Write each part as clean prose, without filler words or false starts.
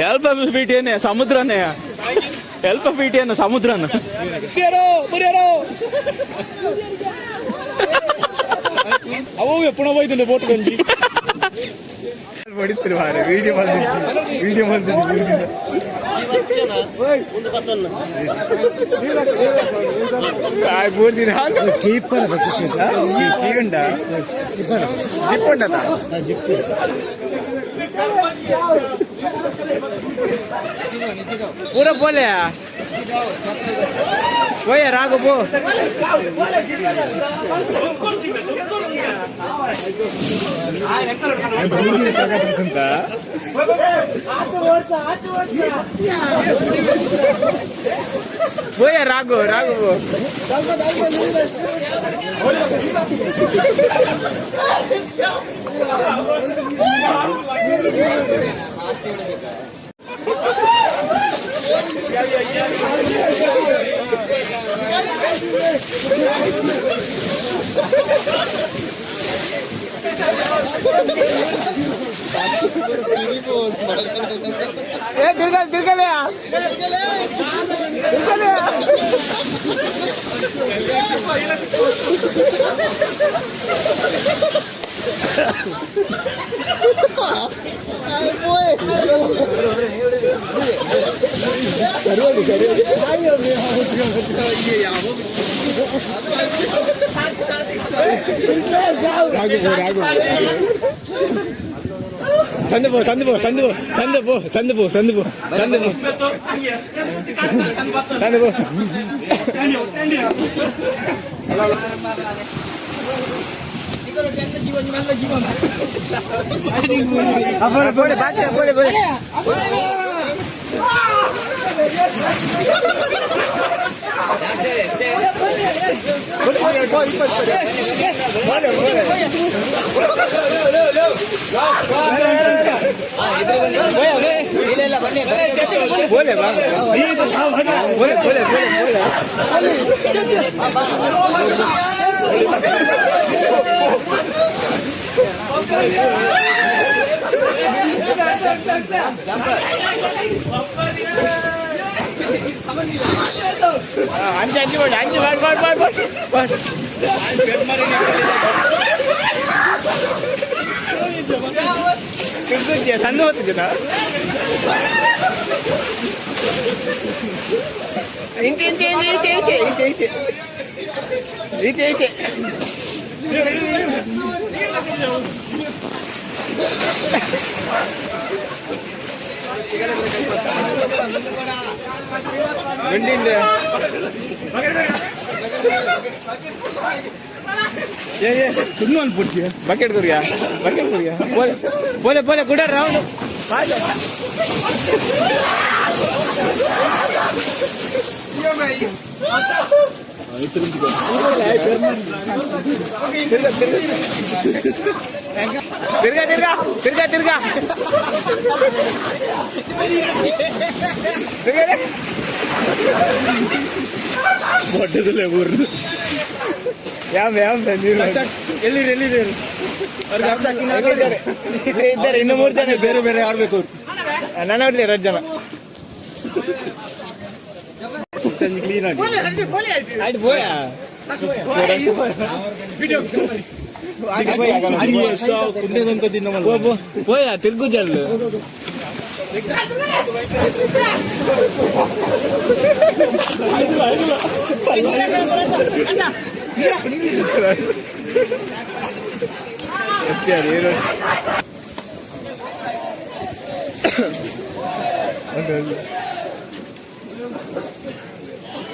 ಎಲ್ಪ ಬಿಟ್ಟಿಯೇನೆ ಸಮುದ್ರನೇ, ಎಲ್ಪ ಬಿಟ್ಟಿಯೇನೆ ಸಮುದ್ರನ. ಅವು ಪುಣ ಹೋಯ್ತು ಬೋಟ್ ಗಂಜಿ. Video video. ಜಿಪ್. ಪೂರ ಪೋಲೆ పోయా రాగు పో. పోయా రాగు రాగు పో. ఏ తిరగాలి, తిరగలే, తిరగలే. సందు పో, సందు పో, సందు పో, సందు పో, సందు పో, సందు పో, సందు పో, సందు పో. పోలే పోలే పోలే. ಬೋಲೆ ಬೋಲೆ ಬೋಲೆ ಬೋಲೆ. ಅಂಜು ಅಂಜು ಮಾಡಿ ಅಂಜು ಮಾಡಿ ಮಾಡಿ ಮಾಡಿ ಮಾಡಿ. ಸಣ್ಣ ಹೊತ್ತಿದ್ದೀನ. ಇಂಚೆ ಇಂಚೆ ಇಂಚೆ ಇಂಚೆ ಇಂಚೆ ಇಂಚೆ ಇಂಚೆ ಇಂಚೆ ಗುಂಡಿಂದ. Bucket ಕುರಿಯಾ, bucket ಕುರಿಯಾ. ಪೋಲೆ ಪೋಲೆ ಪೋಲೆ ಕುಡ ರೌಂಡ್. ತಿರ್ಗಾ ತಿರ್ಗಾ ತಿರ್ಗಾ ತಿರ್ಗಾ ತಿರ್ಗಾ. ದೊಡ್ಡದಲ್ಲೇ ಊರು. ಯಾವ ಯಾವ ಎಲ್ಲಿರಿ, ಎಲ್ಲಿರಿ? ಇದ್ದಾರೆ ಇನ್ನು ಮೂರು ಜನ. ಬೇರೆ ಬೇರೆ ಆಡ್ಬೇಕು. ನನ್ನ ಎರಡು ಜನ. ಕ್ಲೀನ್ ಆಗಿ. ಆಯ್ತು, ಪೋಯಾ. పోయా తిరుగు జల్లు.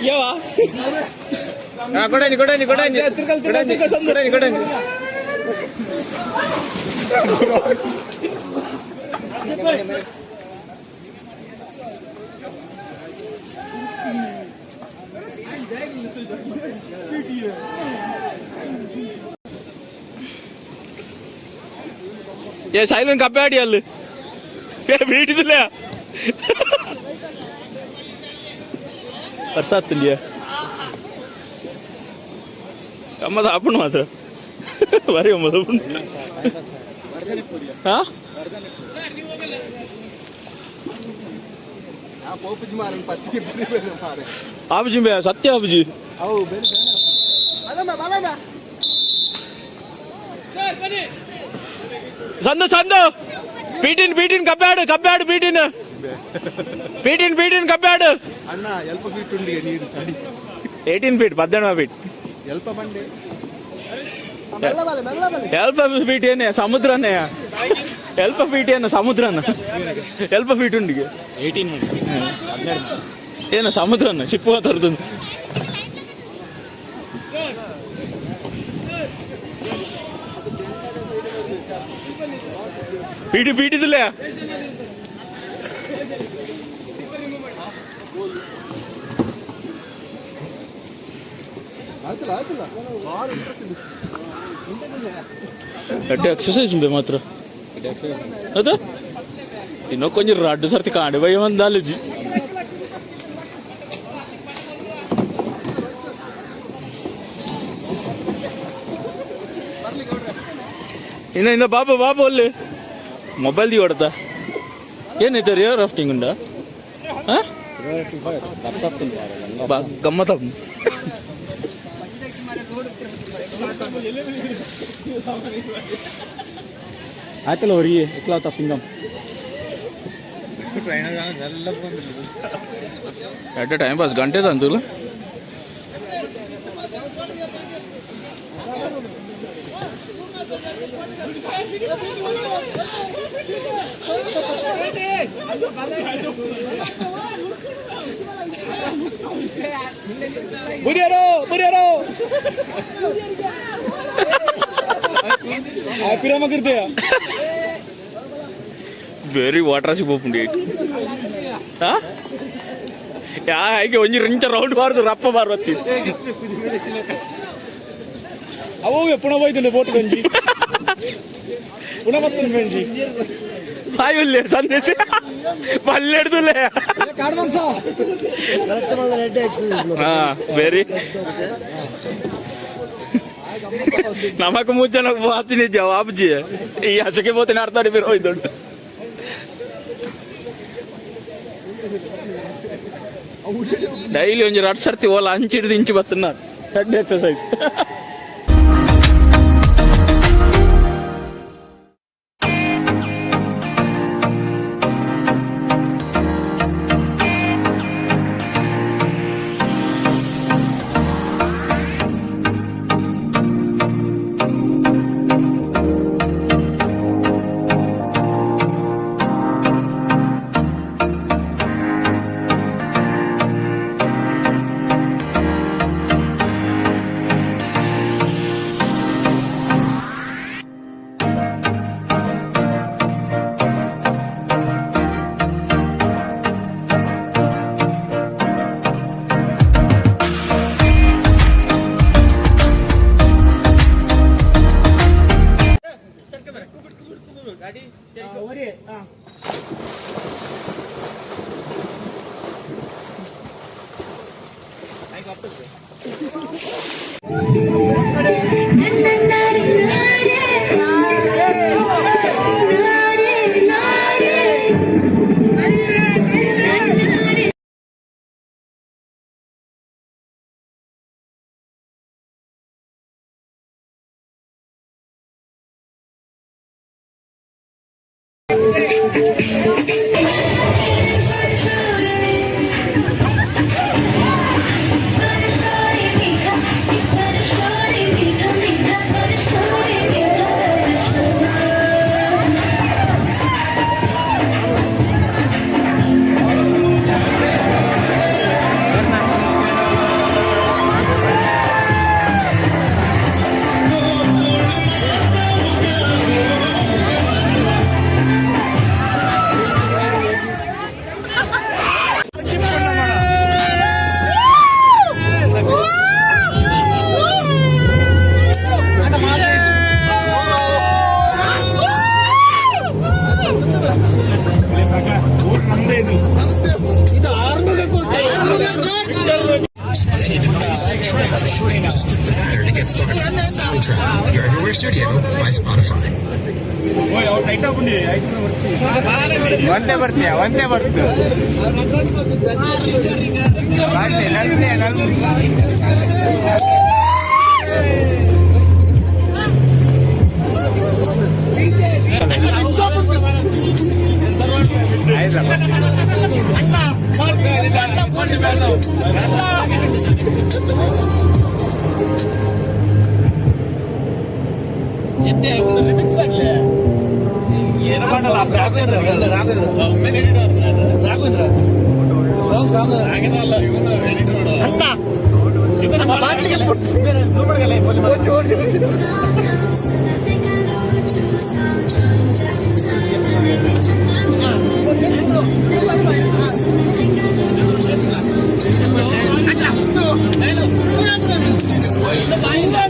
ಯಾವ ಕೊಡಂಜಿ ಕೊಡಂಜಿ ಕೊಡಂಜಿ ಕೊಡಂಜಿ ಕೊಡಂಜಿ ಕೊಡಂಜಿ. ಏ ಸೈಲೆಂಟ್ ಕಪ್ಪೆ ಆಡಿ ಅಲ್ಲಿ വീട്ടില്ല. ಬರ್ಸಾತಿಲ್ಲ. ಗಮ್ಮದ ಆಪುಂಡು ಮಾತ್ರ ಬಾರಿ ಗಮ್ಮದ ಆಪುಂಡು. ಹಾ. ಪೋಪುಜಿ ಮಾರನ್ ಫಸ್ಟ್ ಗೆ ಬರಿ ಬೇನೆ ಮಾರೆ. ಆಪುಜಿ ಬೇ, ಸತ್ಯ ಆಪುಜಿ. ಅವು ಬೇರೆ ಬೇನೆ ಬಲಮ ಬಲಮ. ಸಂದು ಸಂದು ಪೀಟಿನ್ ಪೀಟಿನ್ ಕಬ್ಬ್ಯಾಡು ಕಬ್ಬ್ಯಾಡು ಪೀಟಿನ್ ಪೀಟಿನ್ ಪೀಟಿನ್ ಕಬ್ಬ್ಯಾಡು. ಅಣ್ಣ ಎಲ್ಪ ಫೀಟ್ ಉಂಡಿಗೆ ನೀರು ತಡಿ. 18 ಫೀಟ್, 18 ಫೀಟ್. ಎಲ್ಪ ಬಂಡೆ ಮೆಲ್ಲ ಬಲೆ ಮೆಲ್ಲ ಬಲೆ. ಎಲ್ಪ ಫೀಟ್ ಏನೇ ಸಮುದ್ರನೇ, ಎಲ್ಪ ಫೀಟ್ ಏನು ಸಮುದ್ರನ, ಎಲ್ಪ ಫೀಟ್ ಉಂಡಿಗೆ 18. ಏನು ಸಮುದ್ರನ ಶಿಪ್ಪು ತರದು. ಪೀಟಿ ಪೀಟಿದಿಲ್ಲ. ಆಯ್ತಲ್ಲ ಆಯ್ತಲ್ಲ ಭಾರಿ ಇಂಟ್ರೆಸ್ಟ್ ಇದೆ. ಗಟ್ಟಿ ಎಕ್ಸಸೈಸ್ ಉಂಡೆ ಮಾತ್ರ ಅದ ಇನ್ನೂ ಕೊಂಚ ರಡ್ಡು ಸರ್ತಿ ಕಾಂಡೆ ಬೈ ಒಂದಾಲಿಜಿ. ಇನ್ನ ಇನ್ನ ಬಾಬಾ ಬಾಬಾ ಅಲ್ಲಿ ಮೊಬೈಲ್ the ಹೊಡ್ತಾ ಏನೈತೆ ರಿಯರ್ ರಾಫ್ಟಿಂಗ್ ಉಂಡ. ಗಮ್ಮತ್ತ. ಆಯ್ತಲ್ಲ ಹೊರಿಗೆ ಎಕ್ಲಾತ ಸಿಂಗಮ್. ಎಡ್ಡೆ ಟೈಮ್ ಪಾಸ್ ಗಂಟೆ ತಂದುಲ್ಲ. ಬುರಿಯಾರೋ ಬುರಿಯಾರೋ ಪಿರಮ ಕಿರ್ತೆಯ. Very water ಸಿಗ್ಬೋಪುಂಡಿ. ಯಾ ಹಾಗೆ ಒಂಜಿ ರಿಂಚ ರೌಂಡ್ ಬಾರ್ದು ರಪ್ಪ ಬಾರ್ವತ್ತಿ. ಅವು ಪುಣ ಹೋಯ್ತುಂಡೆ ಬೋಟ್ ಗಂಜಿ ಪುಣ ಮತ್ತೊಂದು ಗಂಜಿ. ಹಾಯ್ ಒಲ್ಲೆ ಸಂದೇಶ ಪಲ್ಲೆಡ್ದುಲೆ. ಕಾಡ್ಮನ್ಸ. ಹಾ ವೆರಿ ನಮಕ್ ಮೂಜನ ಬಾತಿನಿ ಜವಾಬ್ಜಿ ಈ ಹಸಕೆ ಬೋತಿನ ಅರ್ಥ ಬಿರೋ ಹೋಯ್ದುಂಡು. ಡೈಲಿ ಒಂಜಿ ರಡ್ ಸರ್ತಿ ಓಲ ಅಂಚಿಡ್ದು ಇಂಚು ಬತ್ತನ head exercise. Get started. Soundtrack, your everywhere studio by Spotify. ಒಂದೇ ಬರ್ತೀಯ, ಒಂದೇ ಬರ್ತು. ನಲ್ಲೆ ನಲ್ಲೆ. And I think I know the truth sometimes. Every time and I reach in my phone. And I think I know the truth sometimes. Every time and I reach in my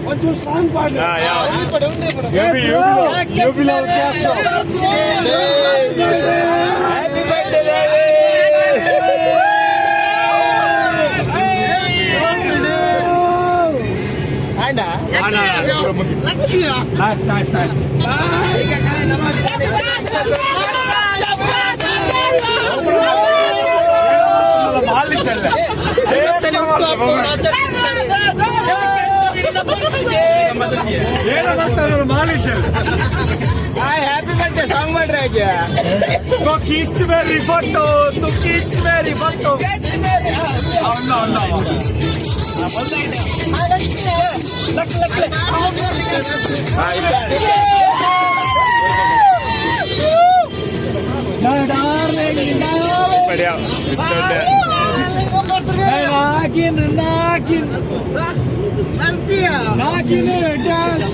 కొంచెం strong పాడలే. Happy birthday. Happy birthday song ಮಾಡ್ರಿ ಹಾಗೆ. Kiss Mary photo, ತು kiss Mary photo. Nagin Nagin Nagin dance.